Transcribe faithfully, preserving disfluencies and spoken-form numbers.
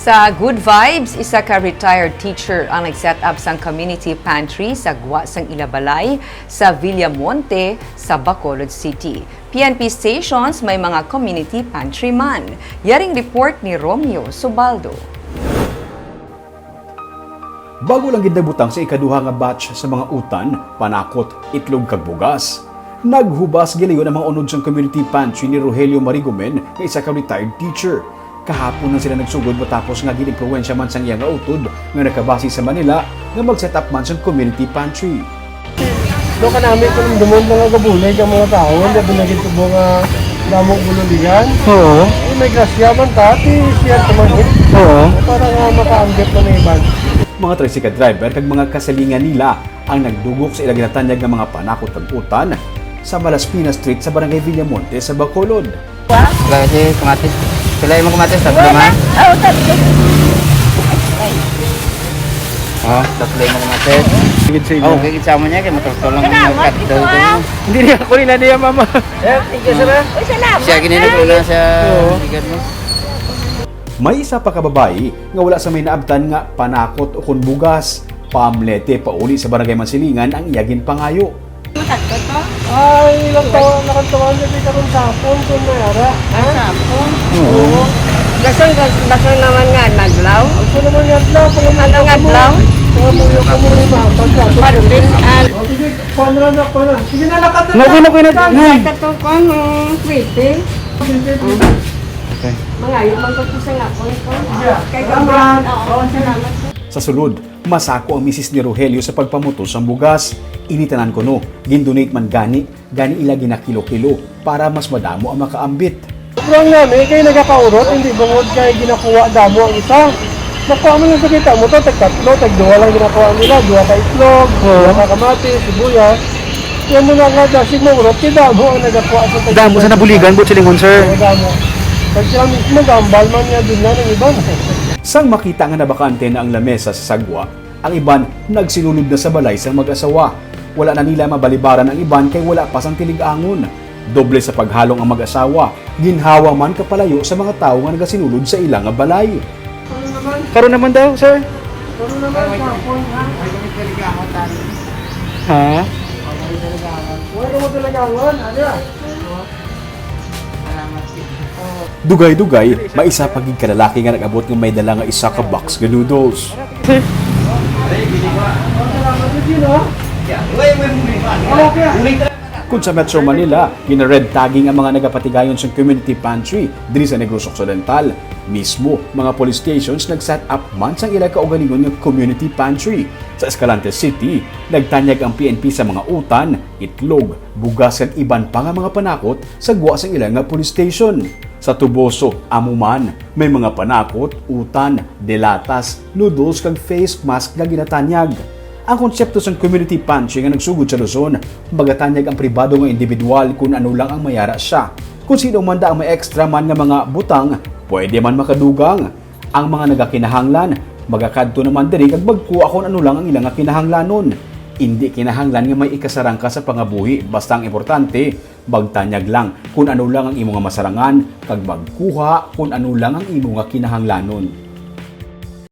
Sa Good Vibes, isa ka retired teacher ang nag-set up sang community pantry sa gwa sang ila balay sa Villamonte sa Bacolod City. P N P stations may mga community pantry man. Yaring report ni Romeo Subaldo. Bago lang gid nabutang sa ikaduha nga batch sa mga utan, panakot, itlog kag bugas. Naghubas gilayon ang mga unod sang community pantry ni Rogelio Marigomen nga isa ka retired teacher. Kahapon lang sila nagsugod matapos nga gin-impluwensya man sang iya nga utod nga nakabase sa Manila nga mag-set up man sang community pantry. Do kanami ko nang dumon mga gabunay ka mga tao, hindi binagin ko mga damo bululigan. Oo. Ay, may grasya man ta, ti siya tumanggit. Oo. Para nga makaanggit na may iban. Mga tricycle driver kag mga kasilingan nila ang nagdugok sa ila ginatanyag nga mga panakot kag utan sa Malaspina Street sa Barangay Villamonte sa Bacolod. Kasi kamatis. Pila yung kamatis? Tatlo man? Oo, tatlo. Oh, tatlo yung kamatis. Sigit sa Oh, inyo. kaya sa mo niya, kaya matultol lang Salamat, ang katdaw ito, ko. ah. Hindi niya ako nila niya, mama. Eh, thank you, sir. Uy, salamat. Siya ginili ko na sa Oo. Ligan mo. May isa pa ka babayi nga wala sa may naabtan nga panakot o kon bugas. Pamlete pauli sa Barangay Mansilingan ang iya ginpangayo. Matakot to? Ay, ilang taon, nakatawa na di karon sa hapon kung may ara. Ha? Sa hapon? Oo. Dasal, dasal naman nga, naglaw. Ako naman nga adlaw, kung Ano nga adlaw? Mga muyo ko muna yung mga pagkakas. Pardon, ah, O, sige, kuha na lang, kuha na. Sige na, lakat na. Okay na, okay na. Nay. Sa to, kung pwede. Sige, sige. Mangayo, magpapusang ako. Yeah. Kay Salamat. Oo, salamat. Sa sulod, masako ang misis ni Rogelio sa pagpamutos sang bugas. Ini tanan kuno, gindonate man gani, gani ila ginakilo-kilo para mas madamo ang makaambit. Sobrang nami kay nagakaurot, hindi bangod kay ginakuha damo ang isa. Nakuha mo lang sa kita mo to, tagtatlo, tagduha lang ginakuha nila, duha ka itlog, Oo. duha ka kamatis, sibuyas. Yan mo na nga, dasig mo urot, kay damo ang nagakuha sa tagtatlo. Damo sa nabuligan, Boss Lingon, sir. Oo, damo. Pag sila mismo, gambal man nga din na ng iban. Sang makita nga nabakante na ang lamesa sa sagwa, ang iban nagsinulod na sa balay sang mag-asawa. Wala na nila mabalibaran ang iban kay wala pa sang tilig-angon. Doble sa paghalong ang mag-asawa, ginhawa man kapalayo sa mga tawo nga nagasinulod sa ila nga balay. Karon naman daw, sir. Ano naman sa hapon, ha? Ha? Wala mo talaga, ano? Dugay-dugay, may isa pa gid ka lalaki nga nag-abot nga may dala nga isa ka box nga noodles. Kun sa Metro Manila, gina-red tagging ang mga nagapatigayon sa community pantry diri sa Negros Occidental. Mismo, mga police stations nag-set up man sang ila kaugalingon nga community pantry. Sa Escalante City, nagtanyag ang P N P sa mga utan, itlog, bugas kag iban pa nga mga panakot sa gwa sang ila nga police station. Sa Toboso, amo man, may mga panakot, utan, delatas, noodles kag face mask nga ginatanyag. Ang konsepto sang community pantry nga nagsugod sa Luzon, magatanyag ang pribado nga individual kun ano lang ang mayara siya. Kun sino man da ang may extra man nga mga butang, pwede man makadugang. Ang mga nagakinahanglan, magakadto naman diri kag magkuha kon ano lang ang ila nga kinahanglanon. Indi kinahanglan nga may ikasarangka sa pangabuhi, basta ang importante, magtanyag lang kon ano lang ang imo nga masarangan kag magkuha kon ano lang ang imo nga kinahanglanon.